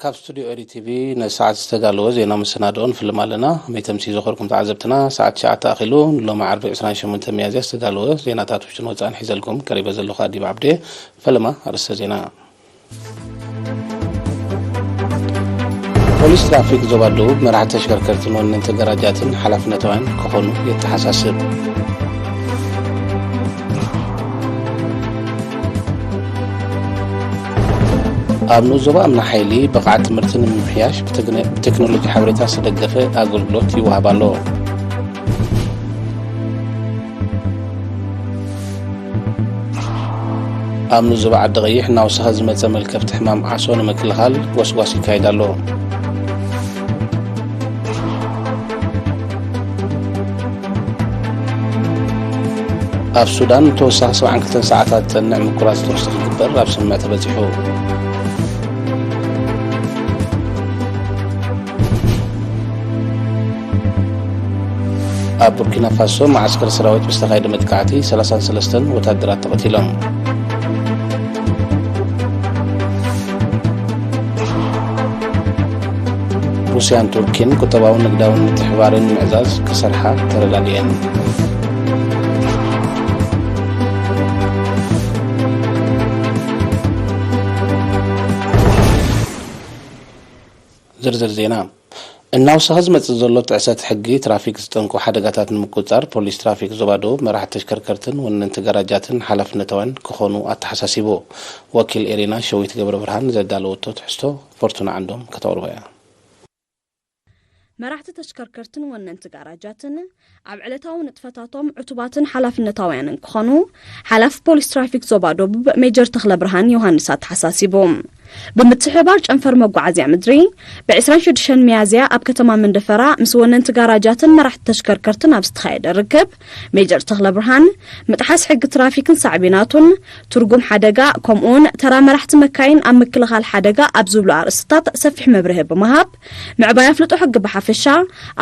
ካብ ስቱዲዮ ኤሪ ቲቪ ነዚ ሰዓት ዝተዳለወ ዜና መሰናድኦ ንፍልም ኣለና። መይተምሲ ዘኸርኩም ተዓዘብትና፣ ሰዓት ትሽዓተ ኣኺሉ፣ ንሎሚ ዓርቢ ዕስራን ሸሞንተን ሚያዝያ ዝተዳለወ ዜናታት ውሽጥን ወጻእን ሒዘልኩም ቀሪበ ዘለኹ ኣዲብ ዓብዴ። ፈለማ ኣርእስተ ዜና። ፖሊስ ትራፊክ ዞባ ደቡብ መራሕቲ ተሽከርከርትን ወነንቲ ገራጃትን ሓላፍነታውያን ክኾኑ የተሓሳስብ። ኣብ ንኡስ ዞባ እምኒ ሓይሊ ብቕዓት ትምህርቲ ንምምሕያሽ ብቴክነ-፣ ብቴክኖሎጂ ሓበሬታ ዝተደገፈ ኣገልግሎት ይወሃብ ኣሎ። ኣብ ንኡስ ዞባ ዓዲ ቀይሕ እናወሰኸ ዝመጸ መልከፍቲ ሕማም ዓሶ ንምክልኻል ጎስጓስ ይካየድ ኣሎ። ኣብ ሱዳን ንተወሳኺ ሰብዓን ክልተን ሰዓታት ዝጸንዕ ምቁራጽ ተኹሲ ክግበር ኣብ ስምምዕ ተበጺሑ። ኣብ ቡርኪና ፋሶ መዓስከር ሰራዊት ብዝተኻየደ መጥቃዕቲ ሰላሳን ሰለስተን ወታደራት ተቐቲሎም። ሩስያን ቱርኪን ቁጠባውን ንግዳውን ምትሕብባርን ንምዕዛዝ ክሰርሓ ተረዳዲኤን። ዝርዝር ዜና። እናወሰኸ ዝመጽእ ዘሎ ጥሕሰት ሕጊ ትራፊክ ዝጠንቁ ሓደጋታት ንምቁጽጻር ፖሊስ ትራፊክ ዞባ ደቡብ መራሕቲ ተሽከርከርትን ወነንቲ ጋራጃትን ሓላፍነታውያን ክኾኑ ኣተሓሳሲቡ። ወኪል ኤሪና ሸዊት ገብረ ብርሃን ዘዳለወቶ ትሕዝቶ ፎርቱና ዓንዶም ከተቕርቦ እያ። መራሕቲ ተሽከርከርትን ወነንቲ ጋራጃትን ኣብ ዕለታዊ ንጥፈታቶም ዕቱባትን ሓላፍነታውያንን ክኾኑ ሓላፊ ፖሊስ ትራፊክ ዞባ ደቡብ ሜጀር ተኽለ ብርሃን ዮሃንስ ኣተሓሳሲቡ። ብምትሕብባር ጨንፈር መጓዓዝያ ምድሪ፣ ብ ዕስራን ሽዱሽተን ሚያዝያ ኣብ ከተማ መንደፈራ ምስ ወነንቲ ጋራጃትን መራሕቲ ተሽከርከርትን ኣብ ዝተኻየደ ርክብ፣ ሜጀር ተኽለ ብርሃን፣ ምጥሓስ ሕጊ ትራፊክን ሳዕቤናቱን፣ ትርጉም ሓደጋ፣ ከምኡውን ተራ መራሕቲ መካይን ኣብ ምክልኻል ሓደጋ ኣብ ዝብሉ ኣርእስትታት ሰፊሕ መብርሂ ብምሃብ፣ ምዕባይ ኣፍልጦ ሕጊ ብሓፈሻ፣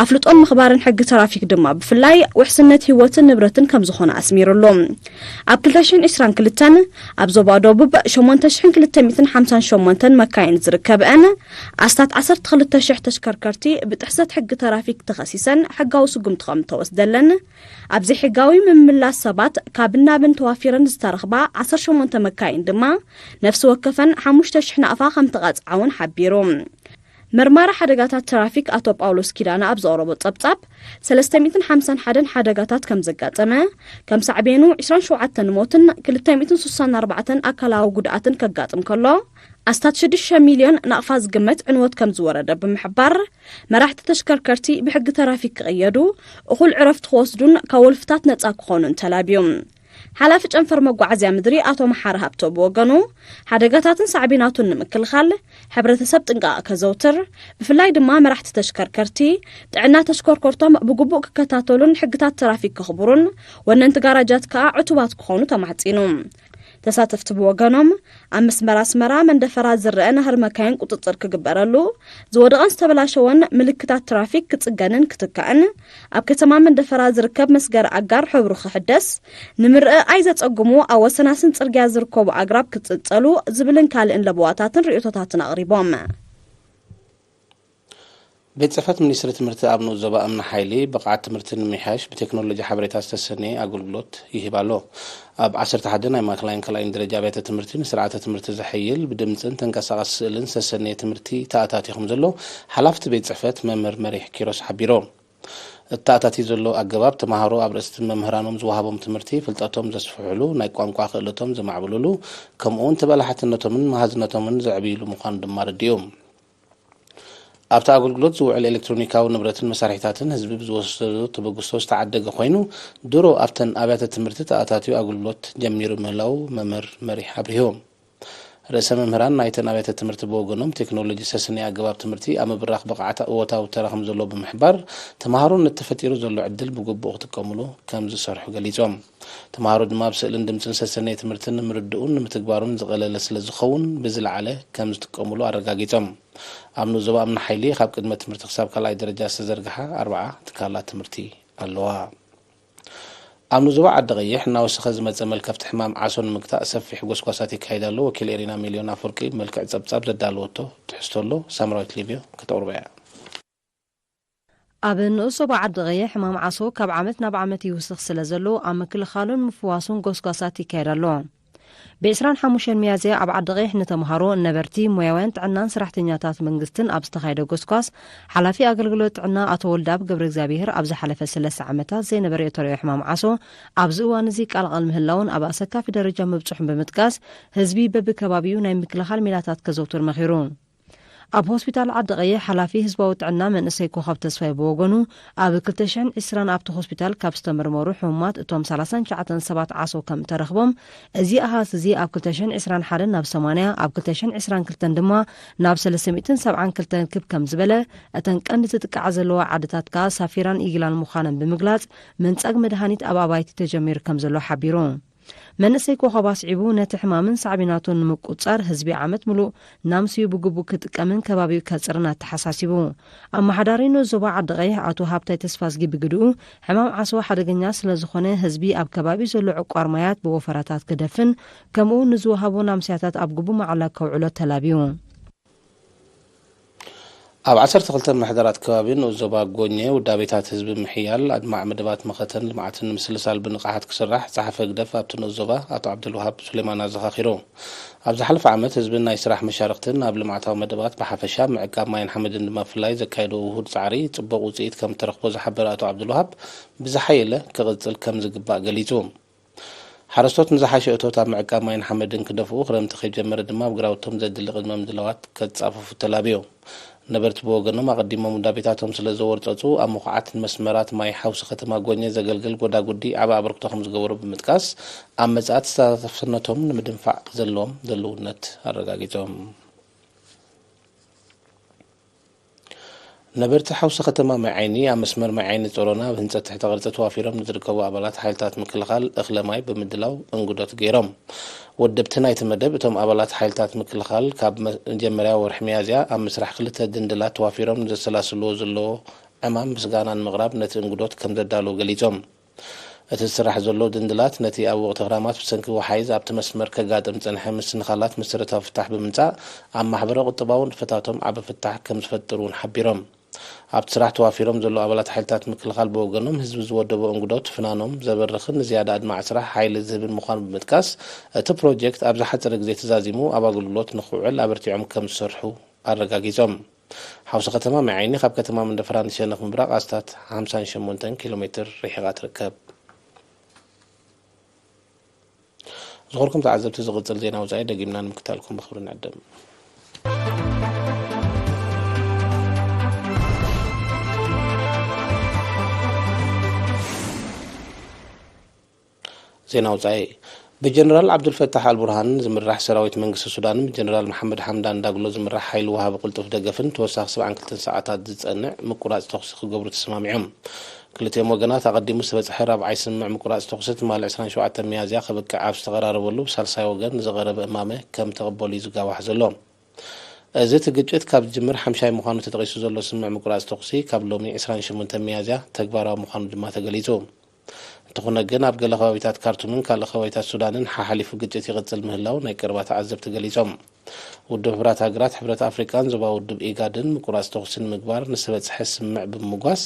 ኣፍልጦን ምኽባርን ሕጊ ትራፊክ ድማ ብፍላይ ውሕስነት ህይወትን ንብረትን ከም ዝኾነ ኣስሚሩሉ። ኣብ ክልተ ሽሕን ዕስራን ክልተን ኣብ ዞባ ደቡብ ሸሞንተ ሽሕን ክልተ ሚእትን ሓምሳን ሸሞንተን መካይን ዝርከበአን ኣስታት ዓሰርተ ክልተ ሽሕ ተሽከርከርቲ ብጥሕሰት ሕጊ ትራፊክ ተኸሲሰን ሕጋዊ ስጉምቲ ከም እተወስደለን፣ ኣብ ዘይሕጋዊ ምምልላስ ሰባት ካብን ናብን ተዋፊረን ዝተረኽባ ዓሰርተ ሸሞንተ መካይን ድማ ነፍሲ ወከፈን ሓሙሽተ ሽሕ ናቕፋ ከም ተቐጽዓ እውን ሓቢሩ። መርማሪ ሓደጋታት ትራፊክ ኣቶ ጳውሎስ ኪዳነ ኣብ ዘቕረቦ ጸብጻብ፣ ሰለስተ ሚእትን ሓምሳን ሓደን ሓደጋታት ከም ዘጋጠመ፣ ከም ሳዕቤኑ ዕስራን ሸውዓተን ሞትን ክልተ ሚእትን ስሳን ኣርባዕተን ኣካላዊ ጉድኣትን ከጋጥም ከሎ፣ ኣስታት ሽዱሽተ ሚልዮን ናቕፋ ዝግመት ዕንወት ከም ዝወረደ ብምሕባር፣ መራሕቲ ተሽከርከርቲ ብሕጊ ትራፊክ ክቕየዱ፣ እኹል ዕረፍቲ ክወስዱን ካብ ወልፍታት ነጻ ክኾኑን ተላብዩ። ሓላፊ ጨንፈር መጓዓዝያ ምድሪ ኣቶ መሓሪ ሃብቶ ብወገኑ፣ ሓደጋታትን ሳዕቤናቱን ንምክልኻል ሕብረተሰብ ጥንቃቐ ከዘውትር፣ ብፍላይ ድማ መራሕቲ ተሽከርከርቲ ጥዕና ተሽከርከርቶም ብግቡእ ክከታተሉን ሕግታት ትራፊክ ከኽብሩን፣ ወነንቲ ጋራጃት ከኣ ዕቱባት ክኾኑ ተማሕጺኑ። ተሳተፍቲ ብወገኖም፣ ኣብ መስመር ኣስመራ መንደፈራ ዝረአ ናህሪ መካይን ቁጽጽር ክግበረሉ፣ ዝወደቐን ዝተበላሸወን ምልክታት ትራፊክ ክጽገንን ክትካእን፣ ኣብ ከተማ መንደፈራ ዝርከብ መስገሪ ኣጋር ሕብሩ ክሕደስ፣ ንምርኣይ ዘጸግሙ ኣብ ወሰናስን ጽርግያ ዝርከቡ ኣግራብ ክጽጸሉ ዝብልን ካልእን ለበዋታትን ርእይቶታትን ኣቕሪቦም። ቤት ጽሕፈት ሚኒስትሪ ትምህርቲ ኣብ ንኡስ ዞባ እምኒ ሓይሊ ብቕዓት ትምህርቲ ንምምሕያሽ ብቴክኖሎጂ ሓበሬታ ዝተሰነየ ኣገልግሎት ይህብ ኣሎ። ኣብ ዓሰርተ ሓደ ናይ ማእከላይን ካልኣይን ደረጃ ኣብያተ ትምህርቲ ንስርዓተ ትምህርቲ ዘሐይል ብድምጽን ተንቀሳቓሲ ስእልን ዝተሰነየ ትምህርቲ ተኣታትዩ ከም ዘሎ ሓላፍቲ ቤት ጽሕፈት መምህር መሪሕ ኪሮስ ሓቢሮም። እቲ ተኣታትዩ ዘሎ ኣገባብ ተማሃሮ ኣብ ርእሲ መምህራኖም ዝወሃቦም ትምህርቲ ፍልጠቶም ዘስፍሕሉ፣ ናይ ቋንቋ ክእለቶም ዘማዕብልሉ፣ ከምኡውን ተበላሓትነቶምን መሃዝነቶምን ዘዕብይሉ ምዃኑ ድማ ኣረዲኡ። ኣብቲ ኣገልግሎት ዝውዕል ኤሌክትሮኒካዊ ንብረትን መሳርሒታትን ህዝቢ ብዝወሰዶ ተበግሶ ዝተዓደገ ኮይኑ፣ ድሮ ኣብተን ኣብያተ ትምህርቲ ተኣታትዩ ኣገልግሎት ጀሚሩ ምህላዉ መምህር መሪሕ ኣብሪሁ። ርእሰ መምህራን ናይተን ኣብያተ ትምህርቲ ብወገኖም፣ ቴክኖሎጂ ዝተሰነየ ኣገባብ ትምህርቲ ኣብ ምብራኽ ብቕዓት እወታዊ ተራ ከም ዘለዎ ብምሕባር፣ ተምሃሮ ነቲ ተፈጢሩ ዘሎ ዕድል ብግቡእ ክጥቀምሉ ከም ዝሰርሑ ገሊጾም። ተምሃሮ ድማ ብስእልን ድምጽን ዝተሰነየ ትምህርቲ ንምርድኡን ንምትግባሩን ዝቐለለ ስለ ዝኸውን፣ ብዝለዓለ ከም ዝጥቀምሉ ኣረጋጊጾም። ኣብ ንኡስ ዞባ እምኒ ሓይሊ ካብ ቅድመ ትምህርቲ ክሳብ ካልኣይ ደረጃ ዝተዘርግሓ ኣርብዓ ትካላት ትምህርቲ ኣለዋ። ኣብ ንዞባ ዓዲ ቀይሕ እናወሰኸ ዝመጸ መልከፍቲ ሕማም ዓሶ ንምግታእ ሰፊሕ ጎስጓሳት ይካየድ ኣሎ። ወኪል ኤሪና ሚልዮን ኣፈወርቂ ብመልክዕ ጸብጻብ ዘዳለወቶ ትሕዝቶ ኣሎ። ሳምራዊት ሊብዮ ከተቕርቦ እያ። ኣብ ንኡስ ዞባ ዓዲ ቀይሕ ሕማም ዓሶ ካብ ዓመት ናብ ዓመት ይውስኽ ስለ ዘሎ ኣብ ምክልኻሉን ምፍዋሱን ጎስጓሳት ይካየድ ኣሎ። ብ ዕስራን ሓሙሽተን ሚያዝያ ኣብ ዓዲ ቀይሕ ንተምሃሮ፣ ነበርቲ፣ ሞያውያን ጥዕናን ሰራሕተኛታት መንግስትን ኣብ ዝተኻየደ ጎስጓስ፣ ሓላፊ ኣገልግሎት ጥዕና ኣቶ ወልደኣብ ገብረ እግዚኣብሄር ኣብ ዝሓለፈ ሰለስተ ዓመታት ዘይነበረ እተርእዮ ሕማም ዓሶ ኣብዚ እዋን እዚ ይቃላቐል ምህላውን ኣብ ኣሰካፊ ደረጃ ምብጽሑን ብምጥቃስ፣ ህዝቢ በብከባቢኡ ናይ ምክልኻል ሜላታት ከዘውትር መኺሩ። ኣብ ሆስፒታል ዓዲ ቀይሕ ሓላፊ ህዝባዊ ጥዕና መንእሰይ ኮኸብ ተስፋይ ብወገኑ፣ ኣብ ክልተ ሽሕን ዕስራን ኣብቲ ሆስፒታል ካብ ዝተመርመሩ ሕሙማት እቶም ሰላሳን ትሽዓተን ሰባት ዓሶ ከም እተረኽቦም፣ እዚ ኣሃዝ እዚ ኣብ ክልተ ሽሕን ዕስራን ሓደን ናብ ሰማንያ፣ ኣብ ክልተ ሽሕን ዕስራን ክልተን ድማ ናብ ሰለስተ ሚእትን ሰብዓን ክልተን ክብ ከም ዝበለ፣ እተን ቀንዲ ዝጥቃዓ ዘለዋ ዓድታት ከኣ ሳፊራን ኢግላን ምዃነን ብምግላጽ፣ ምንጻግ መድሃኒት ኣብ ኣባይቲ ተጀሚሩ ከም ዘሎ ሓቢሩ። መንእሰይ ኮኸብ ኣስዒቡ፣ ነቲ ሕማምን ሳዕቤናቱን ንምቁጽጻር ህዝቢ ዓመት ምሉእ ናምስኡ ብግቡእ ክጥቀምን ከባቢኡ ከጽርን ኣተሓሳሲቡ። ኣመሓዳሪ ንኡስ ዞባ ዓዲ ቀይሕ ኣቶ ሃብታይ ተስፋዝጊ ብግድኡ፣ ሕማም ዓሶ ሓደገኛ ስለ ዝኾነ ህዝቢ ኣብ ከባቢኡ ዘሎ ዕቋር ማያት ብወፈራታት ክደፍን፣ ከምኡ ንዝወሃቦ ናምስያታት ኣብ ግቡእ ማዕላ ከውዕሎ ተላብዩ። ኣብ ዓሰርተ ክልተ ምምሕዳራት ከባቢ ንኡስ ዞባ ጎኘ ውዳቤታት ህዝቢ ምሕያል፣ ኣድማዕ መደባት መኸተን ልምዓትን ንምስልሳል ብንቕሓት ክስራሕ ጸሓፊ ህግደፍ ኣብቲ ንኡስ ዞባ ኣቶ ዓብደልውሃብ ሱሌማን ኣዘኻኺሩ። ኣብ ዝሓለፈ ዓመት ህዝብን ናይ ስራሕ መሻርኽትን ኣብ ልምዓታዊ መደባት ብሓፈሻ ምዕቃብ ማይን ሓመድን ድማ ብፍላይ ዘካየድዎ ውሁድ ጻዕሪ ጽቡቕ ውጽኢት ከም እተረኽቦ ዝሓበረ ኣቶ ዓብደልውሃብ፣ ብዝሓየለ ክቕጽል ከም ዝግባእ ገሊጹ። ሓረስቶት ንዝሓሸ እቶት ኣብ ምዕቃብ ማይን ሓመድን ክደፍኡ፣ ክረምቲ ከይጀመረ ድማ ኣብ ግራውቶም ዘድሊ ቅድመ ምድላዋት ከጻፍፉ ተላብዮም። ነበርቲ ብወገኖም፣ ኣቐዲሞም ውዳቤታቶም ስለ ዘወርጸጹ፣ ኣብ ምኹዓት ንመስመራት ማይ ሓውሲ ከተማ ጎኘ ዘገልግል ጎዳጉዲ ዓቢ ኣበርክቶ ከም ዝገበሩ ብምጥቃስ፣ ኣብ መጻኢ ተሳታፍነቶም ንምድንፋዕ ዘለዎም ድልውነት ኣረጋጊጾም። ነበርቲ ሓውሲ ከተማ ማይ ዓይኒ ኣብ መስመር ማይ ዓይኒ ጾሮና ኣብ ህንጸት ትሕተ ቅርጺ ተዋፊሮም ንዝርከቡ ኣባላት ሓይልታት ምክልኻል እኽለ ማይ ብምድላው እንግዶት ገይሮም። ወደብቲ ናይቲ መደብ እቶም ኣባላት ሓይልታት ምክልኻል ካብ መ-፣ መጀመርያ ወርሒ ሚያዝያ ኣብ ምስራሕ ክልተ ድንድላት ተዋፊሮም ንዘሰላስልዎ ዘለዎ ዕማም ምስጋና ንምቕራብ ነቲ እንግዶት ከም ዘዳለዉ ገሊጾም። እቲ ዝስራሕ ዘሎ ድንድላት ነቲ ኣብ ወቕቲ ክራማት ብሰንኪ ወሓይዝ ኣብቲ መስመር ከጋጥም ዝጸንሐ ምስንኻላት መሰረታዊ ፍታሕ ብምምጻእ ኣብ ማሕበረ ቁጠባዊ ንጥፈታቶም ዓቢ ፍታሕ ከም ዝፈጥር እውን ሓቢሮም። ኣብቲ ስራሕ ተዋፊሮም ዘለዉ ኣባላት ሓይልታት ምክልኻል ብወገኖም ህዝቢ ዝወደቦ እንግዶት ፍናኖም ዘበርኽን ንዝያዳ ኣድማዒ ስራሕ ሓይሊ ዝህብን ምዃኑ ብምጥቃስ እቲ ፕሮጀክት ኣብ ዝሓጸረ ግዜ ተዛዚሙ ኣብ ኣገልግሎት ንኽውዕል ኣበርቲዖም ከም ዝሰርሑ ኣረጋጊጾም። ሓውሲ ከተማ ማይ ዓይኒ ካብ ከተማ መንደፈራ ንሸነኽ ምብራቕ ኣስታት ሓምሳን ሸሞንተን ኪሎ ሜትር ርሒቓ ትርከብ። ዝኾርኩም ተዓዘብቲ ዝቕጽል ዜና ወጻኢ ደጊምና ንምክታልኩም ብኽብሪ ንዕድም። ዜና ወጻኢ። ብጀነራል ዓብዱልፈታሕ ኣልቡርሃን ዝምራሕ ሰራዊት መንግስቲ ሱዳንን ብጀነራል መሓመድ ሓምዳን ዳግሎ ዝምራሕ ሓይሊ ወሃቢ ቅልጡፍ ደገፍን ተወሳኺ ሰብዓን ክልተን ሰዓታት ዝጸንዕ ምቁራጽ ተኹሲ ክገብሩ ተሰማሚዖም። ክልቲኦም ወገናት ኣቐዲሙ ዝተበጽሐ ራብዓይ ስምምዕ ምቁራጽ ተኹሲ ትማሊ ዕስራን ሸውዓተን ሚያዝያ ከብቅዕ ኣብ ዝተቐራረበሉ ብሳልሳይ ወገን ንዝቐረበ እማመ ከም ተቐበሉ እዩ ዝጋዋሕ ዘሎ። እዚ እቲ ግጭት ካብ ዝጅምር ሓምሻይ ምዃኑ ተጠቒሱ ዘሎ ስምምዕ ምቁራጽ ተኹሲ ካብ ሎሚ ዕስራን ሸሞንተን ሚያዝያ ተግባራዊ ምዃኑ ድማ ተገሊጹ። እንተኾነ ግን ኣብ ገለ ከባቢታት ካርቱምን ካልእ ከባቢታት ሱዳንን ሓሓሊፉ ግጭት ይቕጽል ምህላው ናይ ቀረባ ተዓዘብቲ ገሊጾም። ውድብ ሕቡራት ሃገራት፣ ሕብረት ኣፍሪቃን ዞባዊ ውድብ ኢጋድን ምቁራጽ ተኹሲ ንምግባር ንዝተበጽሐ ስምምዕ ብምምጓስ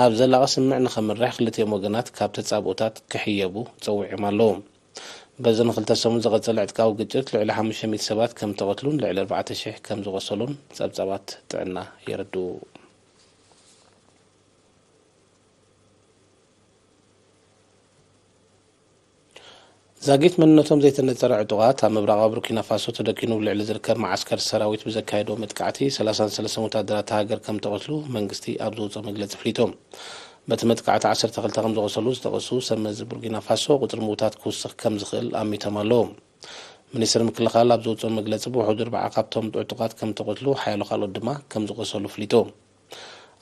ናብ ዘላቒ ስምምዕ ንኸምርሕ ክልቲኦም ወገናት ካብ ተጻብኦታት ክሕየቡ ጸዊዖም ኣለዉ። በዚ ንክልተ ሰሙን ዝቐጸለ ዕጥቃዊ ግጭት ልዕሊ ሓሙሽተ ሚእቲ ሰባት ከም ተቐትሉን ልዕሊ ኣርባዕተ ሽሕ ከም ዝቖሰሉን ጸብጻባት ጥዕና የረድኡ። ዛጊት መንነቶም ዘይተነጸረ ዕጡቓት ኣብ ምብራቓዊ ቡርኪና ፋሶ ተደኪኑ ኣብ ልዕሊ ዝርከብ መዓስከር ሰራዊት ብዘካየድዎ መጥቃዕቲ ሰላሳን ሰለስተን ወታደራት እታ ሃገር ከም ተቐትሉ መንግስቲ ኣብ ዘውፅኦ መግለፂ ኣፍሊጡ። በቲ መጥቃዕቲ ዓሰርተ ክልተ ከም ዝቖሰሉ ዝጠቐሱ ሰብ መዚ ቡርኪና ፋሶ፣ ቁፅሪ ምውታት ክውስኽ ከም ዝኽእል ኣሚቶም ኣለዉ። ሚኒስትሪ ምክልኻል ኣብ ዘውፅኦ መግለፂ፣ ብውሑዱ ኣርባዓ ካብቶም ዕጡቓት ከም ተቐትሉ፣ ሓያሎ ካልኦት ድማ ከም ዝቖሰሉ ኣፍሊጡ።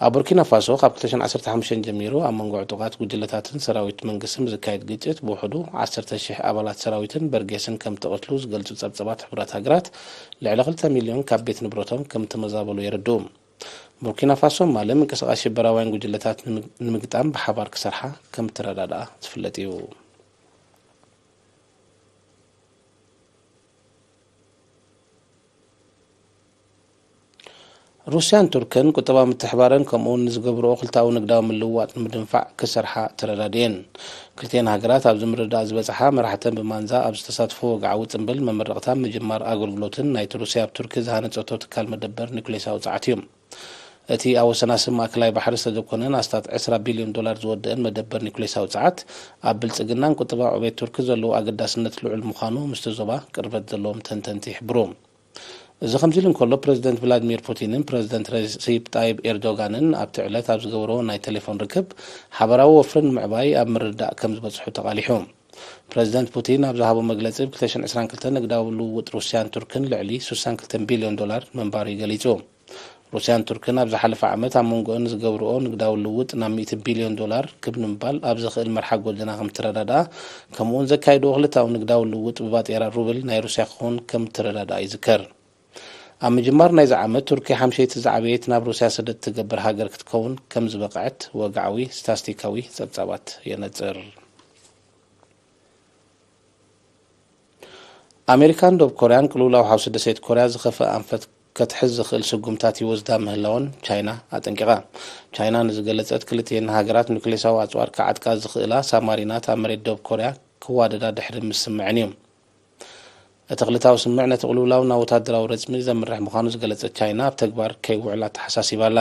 ኣብ ቡርኪና ፋሶ ካብ ክልተ ሽሕን ዓሰርተ ሓሙሽተን ጀሚሩ ኣብ መንጎ ዕጡቓት ጉጅለታትን ሰራዊት መንግስትን ብዝካየድ ግጭት ብውሕዱ ዓሰርተ ሽሕ ኣባላት ሰራዊትን በርጌስን ከም ተቐትሉ ዝገልጹ ጸብጻባት ሕቡራት ሃገራት፣ ልዕሊ ክልተ ሚልዮን ካብ ቤት ንብረቶም ከም ተመዛበሉ የረድኡ። ቡርኪና ፋሶን ማልን ምንቅስቓስ ሽበራውያን ጉጅለታት ንምግ-፣ ንምግጣም ብሓባር ክሰርሓ ከም እተረዳድኣ ዝፍለጥ እዩ። ሩስያን ቱርክን ቁጠባዊ ምትሕባረን ከምኡውን ንዝገብርኦ ክልተኣዊ ንግዳዊ ምልውዋጥ ንምድንፋዕ ክሰርሓ ተረዳድየን። ክልቲኤን ሃገራት ኣብዚ ምርድዳእ ዝበጽሓ መራሕተን ብማንዛ ኣብ ዝተሳትፎ ወግዓዊ ጽምብል መመረቕታን ምጅማር ኣገልግሎትን ናይቲ ሩስያ ኣብ ቱርኪ ዝሃነጸቶ ትካል መደበር ኒኩሌሳዊ ጸዓት እዩ። እቲ ኣብ ወሰናስን ማእከላይ ባሕሪ ዝተደኮነን ኣስታት ዕስራ ቢልዮን ዶላር ዝወደአን መደበር ኒኩሌሳዊ ጸዓት ኣብ ብልጽግናን ቁጠባዊ ዕቤት ቱርኪ ዘለዎ ኣገዳስነት ልዑል ምዃኑ ምስቲ ዞባ ቅርበት ዘለዎም ተንተንቲ ይሕብሩ። እዚ ከምዚ ኢሉ እንከሎ፣ ፕረዚደንት ቭላድሚር ፑቲንን ፕረዚደንት ረሲፕ ጣይብ ኤርዶጋንን ኣብቲ ዕለት ኣብ ዝገበርዎ ናይ ቴሌፎን ርክብ፣ ሓባራዊ ወፍሪ ንምዕባይ ኣብ ምርድዳእ ከም ዝበጽሑ ተቓሊሑ። ፕረዚደንት ፑቲን ኣብ ዝሃቦ መግለጺ፣ ብ ክልተ ሽሕን ዕስራን ክልተን ንግዳዊ ልውውጥ ሩስያን ቱርክን ልዕሊ ስሳን ክልተን ቢልዮን ዶላር ምንባሩ እዩ ገሊጹ። ሩስያን ቱርክን ኣብ ዝሓለፈ ዓመት ኣብ መንጎአን ዝገብርኦ ንግዳዊ ልውውጥ ናብ ሚእቲ ቢልዮን ዶላር ክብ ንምባል ኣብ ዘኽእል መርሓ ጎደና ከም እተረዳድኣ፣ ከምኡውን ዘካይድዎ ክልተኣዊ ንግዳዊ ልውውጥ ብባጤራ ሩብል ናይ ሩስያ ክኸውን ከም እተረዳድኣ ይዝከር። ኣብ ምጅማር ናይዚ ዓመት፣ ቱርኪ ሓምሸይቲ ዝዓበየት ናብ ሩስያ ሰደድ ትገብር ሃገር ክትከውን ከም ዝበቕዐት ወግዓዊ ስታስቲካዊ ጸብጻባት የነጽር። ኣሜሪካን ደቡብ ኮርያን ቅልውላው ሓውሲ ደሴት ኮርያ ዝኸፍእ ኣንፈት ከትሕዝ ዝኽእል ስጉምታት ይወስዳ ምህላወን ቻይና ኣጠንቂቓ። ቻይና ንዝገለጸት፣ ክልቲኤን ሃገራት ኑክሌሳዊ ኣጽዋር ክዓጥቃ ዝኽእላ ሳብማሪናት ኣብ መሬት ደቡብ ኮርያ ክዋደዳ ድሕሪ ምስምዐን እዩ። እቲ ክልታዊ ስምምዕ ነቲ ቅልውላው ናብ ወታደራዊ ረጽሚ ዘምርሕ ምዃኑ ዝገለጸት ቻይና፣ ኣብ ተግባር ከይውዕል ኣተሓሳሲባ ኣላ።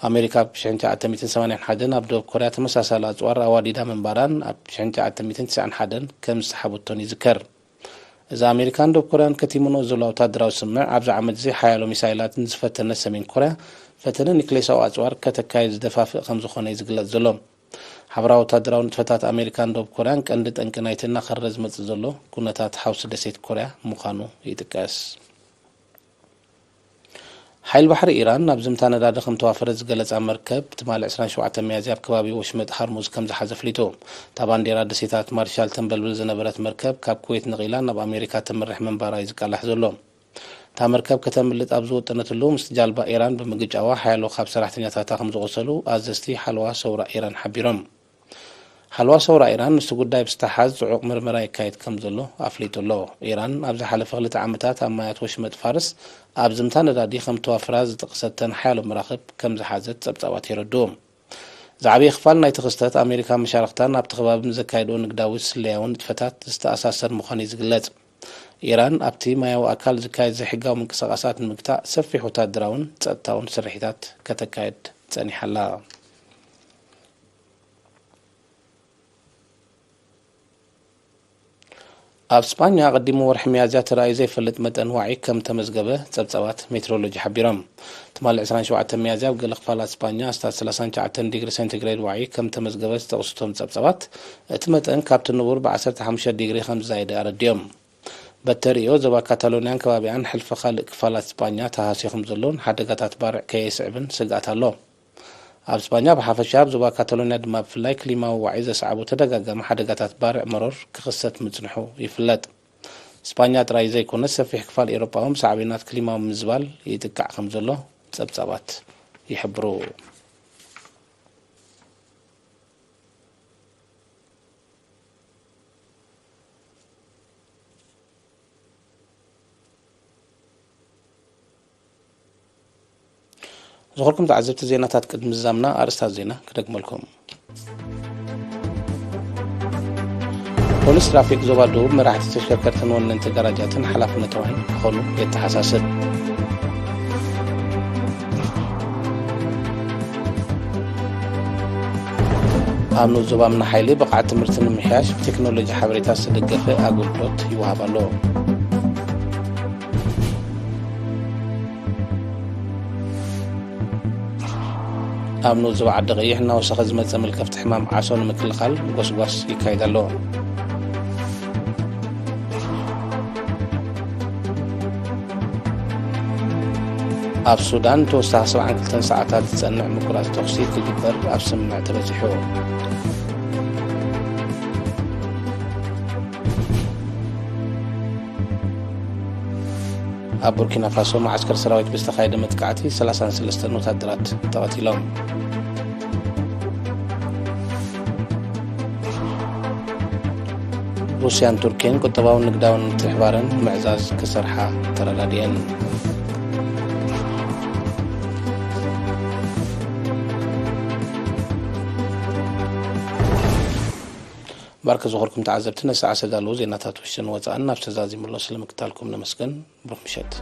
ኣሜሪካ ኣብ ሽሕን ትሽዓተ ሚእትን ሰማንያን ሓደን ኣብ ደቡብ ኮርያ ተመሳሳሊ ኣጽዋር ኣዋዲዳ ምንባራን ኣብ ሽሕን ትሽዓተ ሚእትን ትስዓን ሓደን ከም ዝሰሓበቶን ይዝከር። እዚ ኣሜሪካን ደቡብ ኮርያን ከቲምንኦ ዘሎ ወታደራዊ ስምምዕ፣ ኣብዚ ዓመት እዚ ሓያሎ ሚሳይላት ንዝፈተነት ሰሜን ኮርያ፣ ፈተነ ኒክሌሳዊ ኣጽዋር ከተካይድ ዝደፋፍእ ከም ዝኾነ እዩ ዝግለጽ ዘሎ። ሓበራዊ ወታደራዊ ንጥፈታት ኣሜሪካን ደቡብ ኮርያን ቀንዲ ጠንቂ ናይቲ እናኸረረ ዝመጽእ ዘሎ ኩነታት ሓውሲ ደሴት ኮርያ ምዃኑ ይጥቀስ። ሓይል ባሕሪ ኢራን ናብ ዝምታ ነዳዲ ከም ተዋፈረት ዝገለጻ መርከብ፣ ትማሊ ዕስራን ሸውዓተን ሚያዝያ ኣብ ከባቢ ወሽመጥ ሃርሙዝ ከም ዝሓዘ ኣፍሊጡ። እታ ባንዴራ ደሴታት ማርሻል ተንበልብል ዝነበረት መርከብ፣ ካብ ኩዌት ነቒላ ናብ ኣሜሪካ ተምርሕ ምንባራ እዩ ዝቃላሕ ዘሎ። እታ መርከብ ከተምልጥ ኣብ ዝወጠነትሉ፣ ምስቲ ጃልባ ኢራን ብምግጫዋ፣ ሓያሎ ካብ ሰራሕተኛታታ ከም ዝቖሰሉ ኣዘዝቲ ሓለዋ ሰውራ ኢራን ሓቢሮም። ሓለዋ ሰውራ ኢራን፣ ምስቲ ጉዳይ ብዝተሓዝ ጽዑቕ ምርመራ ይካየድ ከም ዘሎ ኣፍሊጡ ኣሎ። ኢራን ኣብ ዝሓለፈ ክልተ ዓመታት ኣብ ማያት ወሽመጥ ፋርስ ኣብ ዝምታ ነዳዲ ከም ተዋፍራ ዝጠቕሰተን ሓያሎ መራኽብ ከም ዝሓዘት ጸብጻባት የረድኡ። ዝዓበየ ክፋል ናይቲ ክስተት፣ ኣሜሪካን መሻርኽታን ኣብቲ ከባቢ ምስ ዘካየድኦ ንግዳዊ ስለያዊ ንጥፈታት ዝተኣሳሰር ምዃኑ እዩ ዝግለጽ። ኢራን ኣብቲ ማያዊ ኣካል ዝካየድ ዘይሕጋዊ ምንቅስቓሳት ንምግታእ ሰፊሕ ወታደራውን ጸጥታውን ስርሒታት ከተካየድ ጸኒሓ ኣላ። ኣብ ስጳኛ ኣቐዲሙ ወርሒ ሚያዝያ ተራእዩ ዘይፈልጥ መጠን ዋዒ ከም ተመዝገበ ጸብጻባት ሜትሮሎጂ ሓቢሮም። ትማሊ ዕስራን ሸውዓተን ሚያዝያ ኣብ ገለ ክፋላት ስጳኛ ኣስታት ሰላሳን ትሽዓተን ዲግሪ ሴንቲግሬድ ዋዒ ከም ተመዝገበ ዝጠቕሱ እቶም ጸብጻባት፣ እቲ መጠን ካብቲ ንቡር ብ ዓሰርተ ሓሙሽተ ዲግሪ ከም ዝዛየደ ኣረዲኦም። በተርእዮ፣ ዞባ ካታሎንያን ከባቢኣን ሕልፊ ካልእ ክፋላት ስጳኛ ተሃስዩ ከም ዘሎን ሓደጋታት ባርዕ ከየስዕብን ስግኣት ኣሎ። ኣብ ስጳኛ ብሓፈሻ፣ ኣብ ዞባ ካታሎንያ ድማ ብፍላይ፣ ክሊማዊ ዋዒ ዘስዓቡ ተደጋጋሚ ሓደጋታት ባርዕ መሮር ክኽሰት ምጽንሑ ይፍለጥ። ስጳኛ ጥራይ ዘይኮነስ፣ ሰፊሕ ክፋል ኤውሮጳ እውን ብሳዕቤናት ክሊማዊ ምዝባል ይጥቃዕ ከም ዘሎ ጸብጻባት ይሕብሩ። ዝኸበርኩም ተዓዘብቲ ዜናታት፣ ቅድሚ ምዝዛምና ኣርእስታት ዜና ክደግመልኩም። ፖሊስ ትራፊክ ዞባ ደቡብ መራሕቲ ተሽከርከርትን ወነንቲ ጋራጃትን ሓላፍነታውያን ክኾኑ የተሓሳስብ። ኣብ ንኡስ ዞባ ምና ሓይሊ ብቕዓት ትምህርቲ ንምምሕያሽ ብቴክኖሎጂ ሓበሬታ ዝተደገፈ ኣገልግሎት ይወሃብ ኣሎ። ኣብ ንኡስ ዞባ ዓዲ ቀይሕ እናወሰኸ ዝመጸ መልከፍቲ ሕማም ዓሶ ንምክልኻል ጎስጓስ ይካየድ ኣሎ። ኣብ ሱዳን ተወሳኺ ሰብዓን ክልተን ሰዓታት ዝጸንዕ ምቁራጽ ተኹሲ ክግበር ኣብ ስምምዕ ተበጺሑ። ኣብ ቡርኪና ፋሶ መዓስከር ሰራዊት ብዝተኻየደ መጥቃዕቲ ሰላሳን ሰለስተን ወታደራት ተቐቲሎም። ሩስያን ቱርክን ቁጠባውን ንግዳውን ምትሕባረን ንምዕዛዝ ክሰርሓ ተረዳድየን። ባርከ ዝኾርኩም ተዓዘብቲ፣ ነሰዓ ዝተዳለዉ ዜናታት ውሽጥን ወፃእን ናብ ዝተዛዚሙሎ ስለምክታልኩም ነመስገን። ብሩኽ ምሸት።